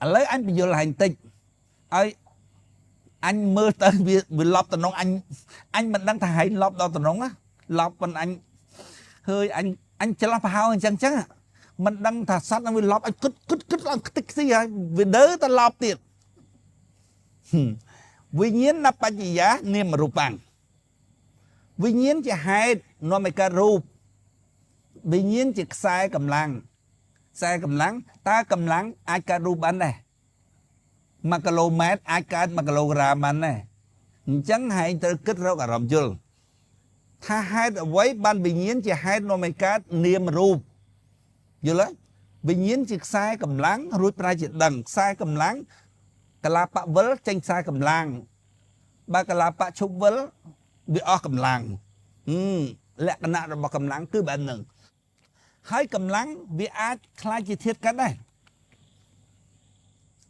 ឥឡូវអញបញ្យល់ឲ្យបន្តិចឲ្យអញមើលទៅវាឡប់តំណងអញអញមិនដឹងថាហែងឡប់ដល់តំណងណាឡប់ប៉ុន្តែអញហើយអញច្រឡោះប្រហោអញ្ចឹងចឹងមិនដឹងថាសត្វនឹងវាឡប់អញគិតគិតគិតឡើងខ្ទេចខ្ទីហើយវាដើរទៅឡប់ទៀតវិញ្ញាណបច្ចយានាមរូបាំងវិញ្ញាណជាហេតុនាំឲ្យកើតរូបវិញ្ញាណជាខ្សែកម្លាំងខ្សែកម្លាំងតើកម្លាំងអាចកើតរូបបានដែរ1គីឡូម៉ែត្រអាចកើត1គីឡូក្រាមបានដែរអញ្ចឹងហែងត្រូវគិតរកអារម្មណ៍យល់ថាហេតុអ្វីបានវិញ្ញាណជាហេតុនាំឲ្យកើតនាមរូបយល់ទេវិញ្ញាណជាខ្សែកម្លាំងរួចប្រែជាដឹងខ្សែកម្លាំងកលាបៈវិលចេញខ្សែកម្លាំងបើកលាបៈឈប់វិលវាអស់កម្លាំងលក្ខណៈរបស់កម្លាំងគឺបែបហ្នឹងហើយកម្លាំងវាអាចคล้ายជាធាតុកាត់ដែរ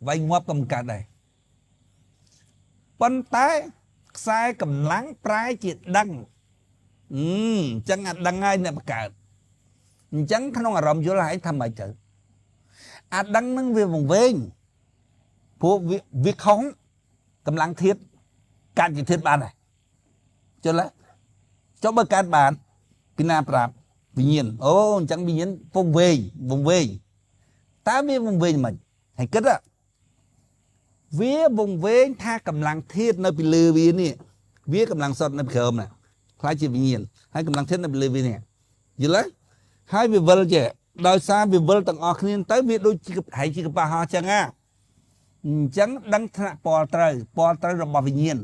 វាយងាប់ក៏មិនកាត់ដែរប៉ុន្តែខ្សែកម្លាំងប្រែជាដឹងអញ្ចឹងអាដឹងហើយអ្នកបង្កើតអញ្ចឹងក្នុងអារម្មណ៍យល់ហើយថាម៉េចទៅអាដឹងនឹងវាវង្វេងព្រោះវាខុសកម្លាំងធាតុកាត់ជាធាតុបានដែរចុះចុះបើកាត់បានពីណាប្រាប់វិញ្ញាណអូអញ្ចឹងវិញ្ញាណវង្វេងវង្វេងតើវាវង្វេងមិនហើយគិតវាវង្វេងថាកម្លាំងធាតុនៅពីលើវានេះវាកម្លាំងសុទ្ធនៅពីក្រោមណាខ្លាចជាវិញ្ញាណហើយកម្លាំងធាតុនៅពីលើវានេះយល់ទេហើយវាវិលចេះដោយសារវាវិលទាំងអស់គ្នាទៅវាដូចជាហើយជាកប៉ាល់ហោះចឹងណាអញ្ចឹងដឹងថ្នាក់ពលត្រូវពលត្រូវរបស់វិញ្ញាណ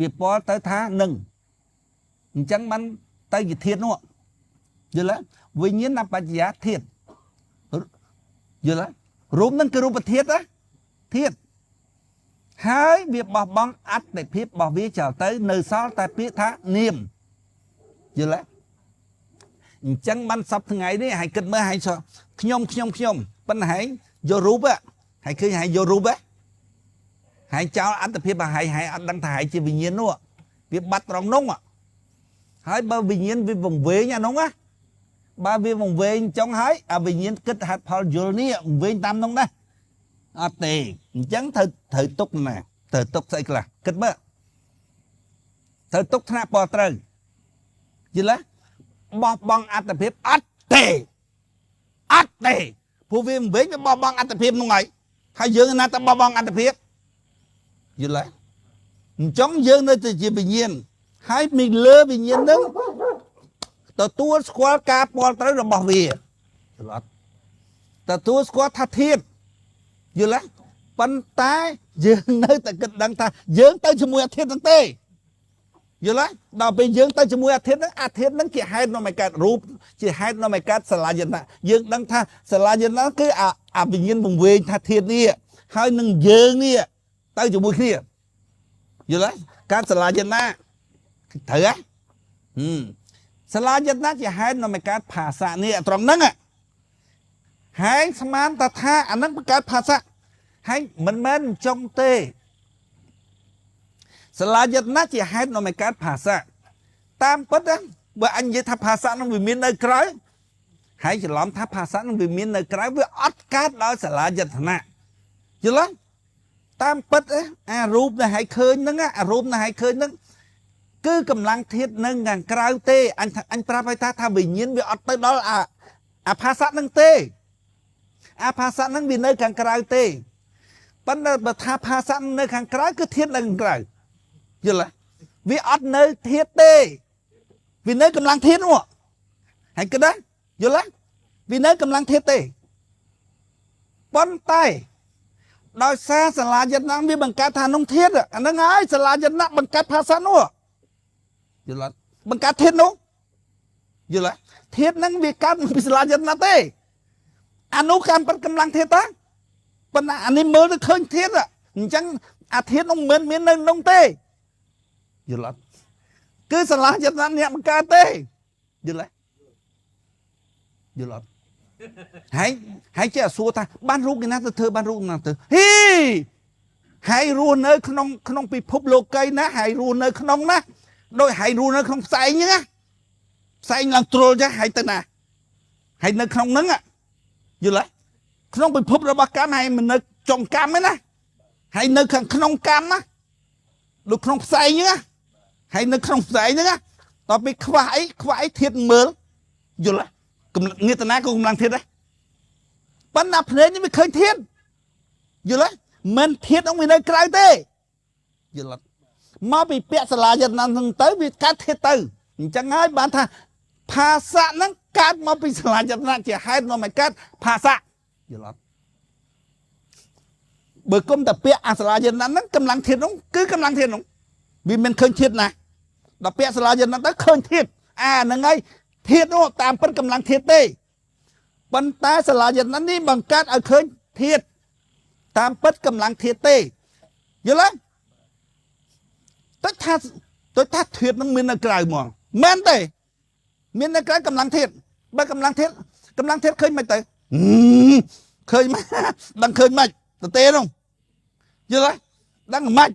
វាពលទៅថានឹងអញ្ចឹងបានទៅជាធាតុនោះយល់ទេវិញ្ញាណបច្ចយាធាតុយល់ទេរូបនឹងគឺរូបធាតុណាធាតុហើយវាបោះបង់អត្តភាពរបស់វាចោលទៅនៅសល់តែពាក្យថានាមយល់ទេអញ្ចឹងបានសពថ្ងៃនេះហើយគិតមើលហើយខ្ញុំខ្ញុំខ្ញុំប៉ុន្តែហើយយករូបហើយឃើញហើយយករូបហើយចោលអត្តភាពហើយហើយអត់ដឹងថាហើយជាវិញ្ញាណនោះវាបាត់ត្រង់នោះហើយបើវិញ្ញាណវាវង្វេងអានោះណាបើវាវង្វេងចង់ហើយអាវិញ្ញាណគិតហេតុផលយល់នេះវង្វេងតាមនោះដែរអត់ទេអញ្ចឹងត្រូវទុកណាត្រូវទុកស្អីខ្លះគិតមើលត្រូវទុកថ្នាក់ពលត្រូវយល់ទេបោះបង់អត្តភាពអត់ទេអត់ទេព្រោះវាវង្វេងវាបោះបង់អត្តភាពនោះហើយហើយយើងណាតែបោះបង់អត្តភាពយល់ទេអញ្ចឹងយើងនៅតែជាវិញ្ញាណហើយមានលើវិញ្ញាណនឹងទទួលស្គាល់ការពលត្រូវរបស់វាយល់អត់ទទួលស្គាល់ថាធាតុយល់ទេប៉ុន្តែយើងនៅតែគិតដឹងថាយើងទៅជាមួយអាធាតុហ្នឹងទេយល់ទេដល់ពេលយើងទៅជាមួយអាធាតុហ្នឹងអាធាតុហ្នឹងជាហេតុនាំឲ្យកើតរូបជាហេតុនាំឲ្យកើតសលាយនៈយើងដឹងថាសលាយនៈគឺអាវិញ្ញាណវង្វេងថាធាតុនេះហើយនឹងយើងនេះទៅជាមួយគ្នាយល់ទេកើតសលាយនៈត្រូវហ៎សលាយនៈជាហេតុនាំឲ្យកើតភាសានេះត្រង់ហ្នឹងហើយស្មានតថាអាហ្នឹងបង្កើតភាសាហើយមិនមែនចង់ទេសលាយនៈជាហេតុនាំឲ្យកើតភាសាតាមពិតបើអញនិយាយថាភាសានឹងវាមាននៅក្រៅហើយច្រឡំថាភាសានឹងវាមាននៅក្រៅវាអត់កើតដោយសលាយនៈយល់ទេតាមពិតអារូបដែលឲ្យឃើញហ្នឹងអារូបដែលឲ្យឃើញហ្នឹងគឺកម្លាំងធាតុនឹងខាងក្រៅទេអញប្រាប់ឲ្យថាវិញ្ញាណវាអត់ទៅដល់អាភាសាហ្នឹងទេអាភាសាហ្នឹងវានៅខាងក្រៅទេប៉ុន្តែបើថាភាសានៅខាងក្រៅគឺធាតុនៅខាងក្រៅយល់ទេវាអត់នៅធាតុទេវានៅកម្លាំងធាតុនោះហើយគិតណាយល់ទេវានៅកម្លាំងធាតុទេប៉ុន្តែដោយសារសាលាយនៈវាបង្កើតថានោះធាតុអាហ្នឹងហើយសាលាយនៈបង្កើតភាសានោះយល់អត់បង្កើតធាតុនោះយល់ទេធាតុហ្នឹងវាកើតពីសាលាយនៈទេអានោះកម្មពិតកម្លាំងធាតុតាប៉ុន្តែអានេះមើលទៅឃើញធាតុអញ្ចឹងអាធាតុនោះមិនមាននៅក្នុងទេយល់អត់គឺសាលាយនៈអ្នកបង្កើតទេយល់ទេយល់អត់ហើយហើយចេះសួរថាបានរូបគេណាទៅធ្វើបានរូបណាទៅហ៊ីហើយរស់នៅក្នុងពិភពលោកីណាហើយរស់នៅក្នុងណាដោយហើយរស់នៅក្នុងផ្សែងហ្នឹងណាផ្សែងឡើងទ្រុលចាស់ហើយទៅណាហើយនៅក្នុងហ្នឹងយល់ទេក្នុងពិភពរបស់កម្មហើយមិននៅ ចុងកម្មឯណាហើយនៅខាងក្នុងកម្មណាដូចក្នុងផ្សែងហ្នឹងណាហើយនៅក្នុងផ្សែងហ្នឹងណាតទៅខ្វះអីខ្វះអីធាតមើលយល់ទេងាតនាក៏កម្លាំងធាតដែរប៉ុន្តែភ្នែកនេះវាឃើញធាតយល់ទេមិនធាតហ្នឹងវានៅក្រៅទេយល់ទេមកពីពាក្យសាលាយតនហ្នឹងទៅវាកើតធាតទៅអញ្ចឹងហើយបានថាភាសាហ្នឹងកើតមកពីសាលាយតនៈជាហេតុនាំឲ្យកើតភាសាយល់អត់បើគុំតែពាក្យអសាលាយតនៈហ្នឹងកម្លាំងធាតហ្នឹងគឺកម្លាំងធាតហ្នឹងវាមិនឃើញធាតណាដល់ពាក្យសាលាយតនៈទៅឃើញធាតអាហ្នឹងហើយធាតនោះតាមពិតកម្លាំងធាតទេប៉ុន្តែសាលាយតនៈនេះបង្កើតឲ្យឃើញធាតតាមពិតកម្លាំងធាតទេយល់ទេទៅថាធាតនឹងមាននៅក្រៅហ្មងមែនទេមាននៅក្រៅកម្លាំងធាតបើកម្លាំងធាតកម្លាំងធាតឃើញមិនទៅឃើញមិនដឹងឃើញមិនទៅទេនោះយល់ទេដឹងមិន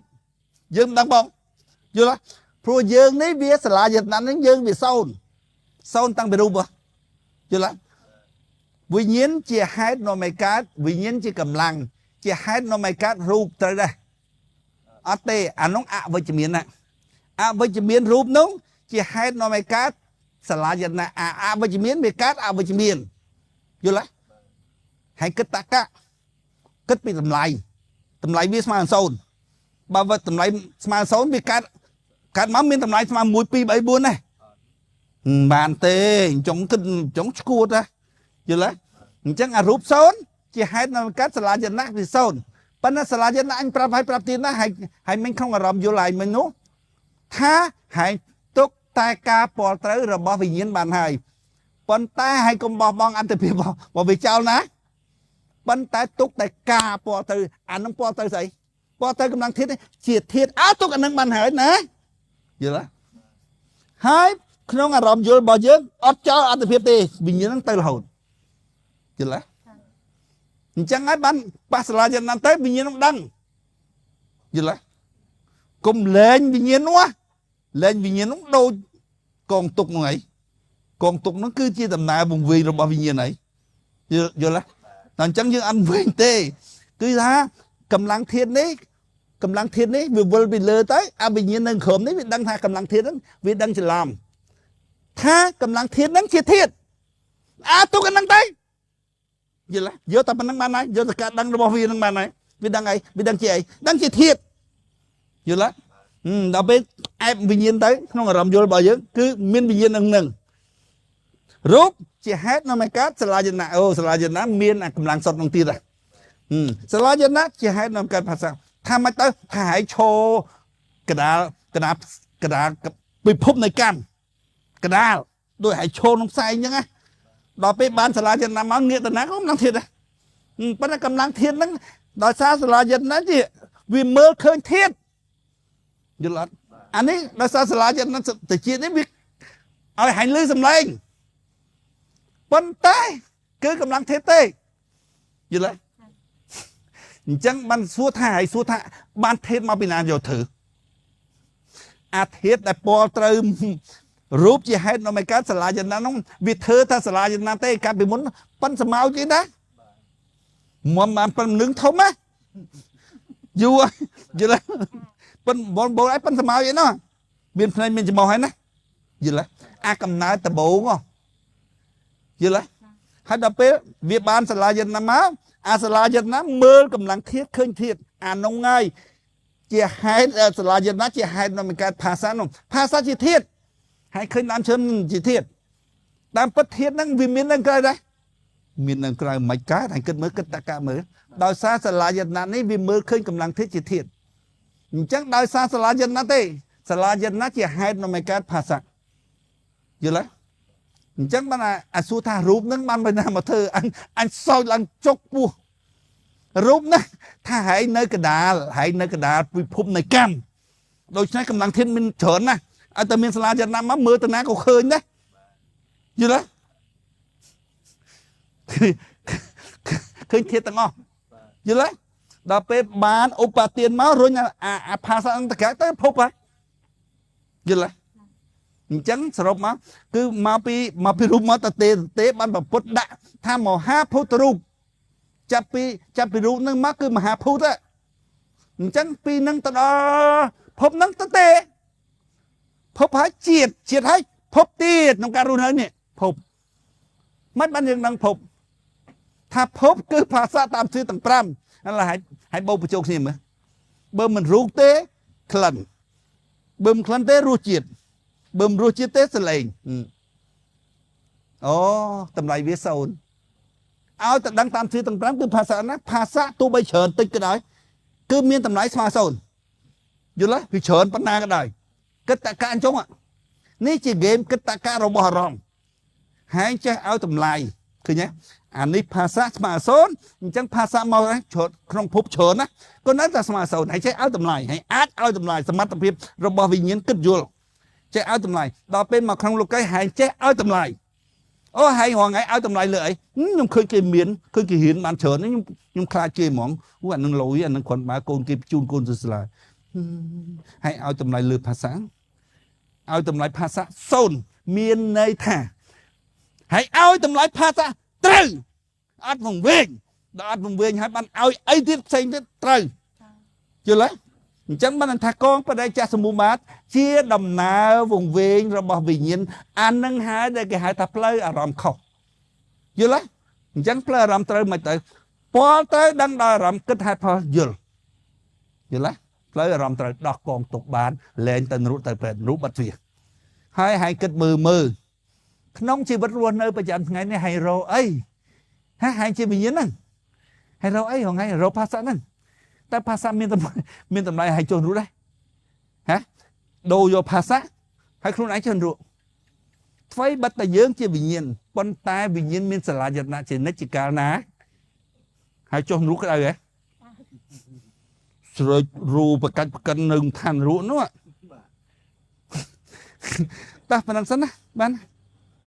យើងមិនដឹងបងយល់ទេព្រោះយើងនេះវាសាលាយតនៈនេះយើងវាសូន្យសូន្យតាំងពីរូបយល់ទេវិញ្ញាណជាហេតុនាំឲ្យកើតវិញ្ញាណជាកម្លាំងជាហេតុនាំឲ្យកើតរូបត្រូវដែរអត់ទេអានោះអវិជ្ជមានណាអវិជ្ជមានរូបនោះជាហេតុនាំឲ្យកើតសាលាយតនៈអវិជ្ជមានវាកើតអវិជ្ជមានយល់ទេហើយគិតតកៈគិតពីតម្លៃតម្លៃវាស្មើនឹង0បើវាតម្លៃស្មើ0វាកើតកើតមកមានតម្លៃស្មើ1 2 3 4ណាបានទេអញ្ចឹងគិតអញ្ចឹងឈួតណាយល់ទេអញ្ចឹងអារូប0ជាហេតុនាំកើតសាលាយតនៈវា0ប៉ុន្តែសាលាយតនៈអញប្រាប់ឲ្យប្រាប់ទៀតណាហើយមិនក្នុងអារម្មណ៍យល់ហើយមិននោះថាហើយទុកតែការពលត្រូវរបស់វិញ្ញាណបានហើយប៉ុន្តែហើយកុំបោះបង់អន្តភាពរបស់វាចោលណាប៉ុន្តែទុកតែការពលត្រូវអានឹងពលត្រូវស្អីពលត្រូវកម្លាំងធាតុជាធាតុអើទុកអានឹងបានហើយណាយល់ទេហើយក្នុងអារម្មណ៍យល់របស់យើងអត់ចោលអន្តភាពទេវិញ្ញាណនឹងទៅរហូតយល់ទេអញ្ចឹងហើយបានប៉ះសាលាយតនៈទៅវិញ្ញាណនឹងដឹងយល់ទេកុំលែងវិញ្ញាណនោះលែងវិញ្ញាណនោះដូចកងទុកនោះឯងកងទុកនោះគឺជាដំណើរវង្វេងរបស់វិញ្ញាណឯងយល់ទេតែអញ្ចឹងយើងអត់វែងទេគឺថាកម្លាំងធាតុនេះកម្លាំងធាតុនេះវាវិលពីលើទៅអវិញ្ញាណនៅក្រោមនេះវាដឹងថាកម្លាំងធាតុហ្នឹងវាដឹងច្រឡំថាកម្លាំងធាតុហ្នឹងជាធាតុអាទុកអាហ្នឹងទៅយល់ទេយកតែប៉ុណ្្នឹងបានហើយយកតែការដឹងរបស់វាហ្នឹងបានហើយវាដឹងអីវាដឹងជាអីដឹងជាធាតុយល់ទេដល់ពេលអែបវិញ្ញាណទៅក្នុងអារម្មណ៍យល់របស់យើងគឺមានវិញ្ញាណនឹងនឹងរូបជាហេតុនាំឲ្យកើតសាលាយតនៈអូសាលាយតនៈមានកម្លាំងសុទ្ធនឹងទៀតដែរសាលាយតនៈជាហេតុនាំកើតភាសាថាមិនទៅថាឲ្យឈរកដាលកដាលកដាលពិភពនៃកម្មកដាលដូចឲ្យឈរក្នុងផ្សែងអញ្ចឹងណាដល់ពេលបានសាលាយតនៈមកងាកតនៈក៏កម្លាំងធាតុដែរប៉ុន្តែកម្លាំងធាតុហ្នឹងដោយសារសាលាយតនៈជាវាមើលឃើញធាតុយល់អត់អានេះដោយសារសាលាយតនៈតិចនេះវាឲ្យហាញ់លឺសំឡេងប៉ុន្តែគឺកម្លាំងធាតុទេយល់ទេអញ្ចឹងបានសួរថាហើយសួរថាបានធាតុមកពីណាយកធ្វើអាធាតុដែលពលត្រូវរូបជាហេតុនាំឲ្យកើតសាលាយតនៈនោះវាធ្វើថាសាលាយតនៈទេកាលពីមុនប៉ិនសមោចទេណាមុំបានប៉ិននឹងធំណាយូរយល់ទេប៉ិនបងបងឯងប៉ិនសមោចឯណោះមានភ្នែកមានច្រមុះហើយណាយល់ទេអាកំណើតដបងយល់ទេហើយដល់ពេលវាបានសាលាយតនៈមកអាសាលាយតនៈមើលកម្លាំងធាតុឃើញធាតុអានោះហើយជាហេតុសាលាយតនៈជាហេតុនាំឲ្យកើតភាសានោះភាសាជាធាតុហើយឃើញដើមឈើជាធាតុតាមពិតធាតុហ្នឹងវាមាននៅក្រៅដែរមាននៅក្រៅមិនកើតហើយគិតមើលគិតតកៈមើលដោយសារសាលាយតនៈនេះវាមើលឃើញកម្លាំងធាតុជាធាតុអញ្ចឹងដោយសារសាលាយតនៈទេសាលាយតនៈជាហេតុនាំឲ្យកើតភាសាយល់ទេអញ្ចឹងបានអាសួរថារូបហ្នឹងបានไปណាមកធ្វើអញសោចឡើងចុកពោះរូបណាថាហែងនៅកដាលហែងនៅកដាលពិភពនៃកម្មដូច្នេះកម្លាំងធាតុមានច្រើនណាស់ឲ្យតែមានសាលាយតនៈមកមើលទៅណាក៏ឃើញដែរយល់ទេឃើញធាតុទាំងអស់យល់ទេដល់ពេលបានឧបទានមករុញអាភាសាអន្តរទៅភពហើយយល់ទេអញ្ចឹងសរុបមកគឺមកពីរូបមកតទេបានប្រពុតដាក់ថាមហាភូតរូប ចាប់ពីរូបនឹងមកគឺមហាភូតអញ្ចឹងពីនឹងទៅដល់ភពនឹងទៅទេភពហើយជាតិជាតិហើយភពទៀតក្នុងការរស់នៅនេះភពមិនបានយើងដឹងភពថាភពគឺភាសាតាមទិសទាំង5ឥឡូវហើយបូកបញ្ចូលគ្នាមើលបើមិនរូបទេក្លិនបើមិនក្លិនទេរសជាតិបើមិនរសជាតិទេសលេងអូតម្លៃវា0ឲ្យតែដឹងតាមទិសទាំង5គឺភាសាណាភាសាទោះបីច្រើនតិចក៏ដោយគឺមានតម្លៃស្មើ0យល់ទេវាច្រើនប៉ុណ្ណាក៏ដោយគិតតកៈអញ្ចឹងនេះជាហ្គេមគិតតកៈរបស់អារម្មណ៍ហែងចេះឲ្យតម្លៃឃើញទេអានេះភាសាស្មើ0អញ្ចឹងភាសាមកច្រើនក្នុងភពច្រើនណាក៏នៅតែស្មើ0ហើយចេះឲ្យតម្លៃហើយអាចឲ្យតម្លៃសមត្ថភាពរបស់វិញ្ញាណគិតយល់ចេះឲ្យតម្លៃដល់ពេលមកក្នុងលោកីហែងចេះឲ្យតម្លៃអូហែងរងថ្ងៃឲ្យតម្លៃលើអីខ្ញុំឃើញគេមានឃើញគេរៀនបានច្រើនខ្ញុំខ្លាចគេហ្មងអូអានឹងលុយអានឹងគ្រាន់បើកូនគេជូនកូនទៅសាលាហើយឲ្យតម្លៃលើភាសាឲ្យតម្លៃភាសា0មានន័យថាហើយឲ្យតម្លៃភាសាត្រូវអត់វង្វេងដល់អត់វង្វេងហើយបានឲ្យអីទៀតផ្សេងទៀតត្រូវយល់ទេអញ្ចឹងបានថាកងបដិច្ចសមុបាទជាដំណើរវង្វេងរបស់វិញ្ញាណអានឹងហើយដែលគេហៅថាផ្លូវអារម្មណ៍ខុសយល់ទេអញ្ចឹងផ្លូវអារម្មណ៍ត្រូវមិនទៅពលត្រូវដឹងដល់អារម្មណ៍គិតហេតុផលយល់យល់ទេផ្លូវអារម្មណ៍ត្រូវដោះកងទុកបានលែងទៅនរុទៅប្រែនរុបាត់វាហើយហើយគិតមើលមើលក្នុងជីវិតរស់នៅប្រចាំថ្ងៃនេះហើយរកអីហាហើយជាវិញ្ញាណហ្នឹងហើយរកអីហងៃរកភាសាហ្នឹងតែភាសាមានតម្លៃមានតម្លៃឲ្យចុះនោះដែរហ៎ដូរយកភាសាហើយខ្លួនឯងចុះនោះថ្មីបិទតែយើងជាវិញ្ញាណប៉ុន្តែវិញ្ញាណមានសាលាយតនៈជានិច្ចជាកាលណាហើយចុះនោះក្តៅហ៎ស្រេចរូបកាច់ប្រកិននៅឋានរੂនោះតោះប៉ុណ្ណឹងសិនណាបាន